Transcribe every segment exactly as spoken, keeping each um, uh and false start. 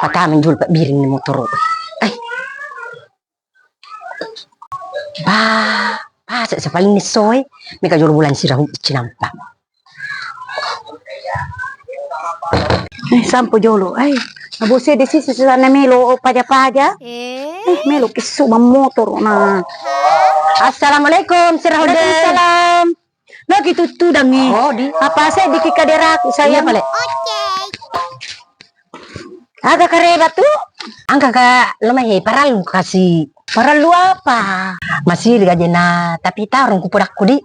Patama jolo pabbiring ni motoro. Eh. Ba, pasa sepaling ni soe, mega jolo bulan sirahu cinampa. Eh, sampo jolo. Eh, mabose de sisi sana melo paja-paja. Eh, melo kisu mammotoro na. Assalamualaikum, sirahu de. Waalaikumsalam. Loki tuttudangngi. Oh, di. Apa seddi ki kaderaku, sayang? Iya, pale. Aga kareba tu? Angka ka lo mai, he, parallu kasi. Parallu apa? Masih gaje na, tapi tarung ku podakku di.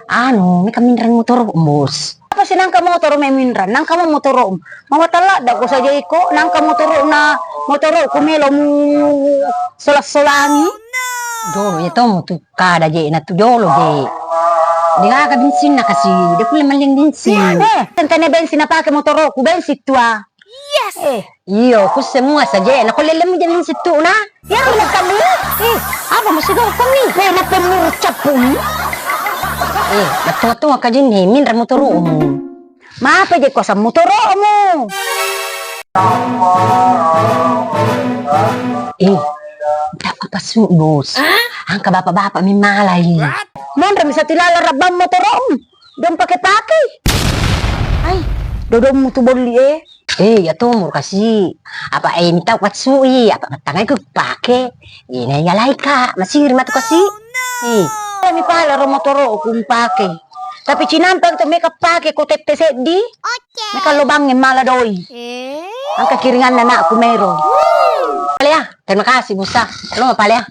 Anu, meka minreng motoro, Bos. Apa sih nangka motoro me minreng? Nangka mo motoro. Mawatalla da ko saja iko, nangka motoro na, motoro ku melo mu solas-solangi. Jolo ya tomu tu. Kada je na tu jolo je. De gaga bensinna kasi, de kulle malling bensin. Eh, tentane bensin napake motoroku, bensin tua. Yes. Eh, iyo, ku semua saja. Na kulle lemu je bensin tu na. Ya, udah kami. Eh, apa mesti kau kami? Eh, na pemurcapun. Eh, na tua-tua kajin ni, minreng motoromu. Mapa je kuasa motoromu? Eh, tak apa su, Bos. Angka bapak-bapak mi malai. Monro mi satu lala rabbang motoromu. Dong pake-pake. Ai, dodong mutu bolli eh. Eh, ya to mur kasi. Apa eh, minta kuat sui, apa tangai ku pake. Ina ya lai ka, masih rima tu kasi. Eh. Mi pala ro motoroku mpake. Tapi cinampa tu meka pake ko tette seddi. Meka lobang e mala doi. Eh. Angka kiringan anakku mero. Pale ya, terima kasih Bos. Lo pale ya.